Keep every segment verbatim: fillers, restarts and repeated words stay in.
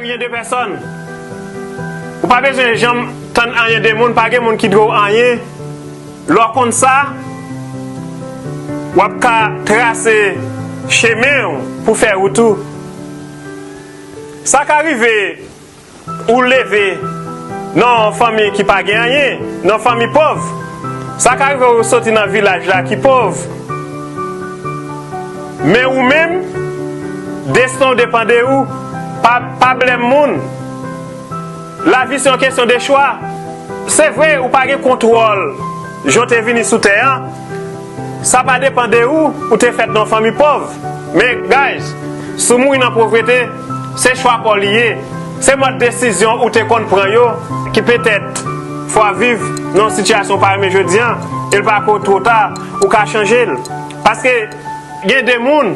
Gen de pèsòn. Ou pa bezwen janm tann anyen de moun, pa gen moun ki dwe w anyen. Lè w konn sa, w ap ka trase chemen w pou fè wout ou. Sa ka rive ou leve nan yon fanmi ki pa gen anyen, nan fanmi pòv. Sa ka rive ou soti nan vilaj la ki pòv. Men ou menm, desten w depann de ou. Pa, pa blèm moun. Lavi se yon kesyon de chwa. Se vre, ou pa gen kontwòl jan w te vini sou tè an. Sa pa depann de ou, ou te fèt nan yon fanmi pòv. Men, guys, si w mouri nan povrete, se chwa pa w li ye. Se mòd desizyon ou te konn pran yo ki petèt fè w viv nan yon sitiyasyon w pa renmen jodi an, e l pa ko two ta, ou ka chanje l. Paske gen de moun,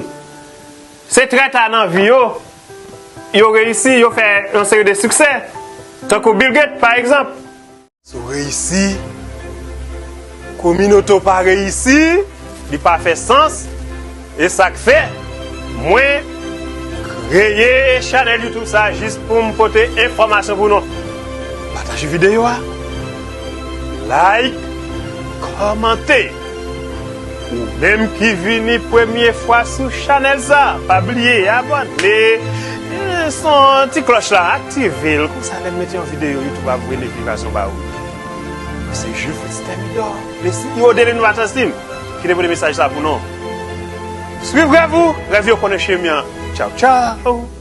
se trè ta nan vi yo, yo reyisi, yo fè yon seri de siksè, tankou Bill Gates, pa egzanp. Si w reyisi, kominote w pa reyisi, li pa fè sans, e sa k fè mwen kreye chanèl YouTube sa jis pou m pote enfòmasyon pou nou. Pataje videyo a, like, kòmante. Ou menm ki vini premye fwa sou chanèl sa, pa bliye abòne, eh, son ti klòch la, aktive l. Konsa, lè m mete yon videyo, YouTube ap voye notifikasyon ba ou. Se Jules Fritz Thermidor, le CEO de Lenovatans Team, ki te pote mesaj sa pou nou. Swiv rèv ou, rèv yo konnen chemen an. Tchaw, tchaw.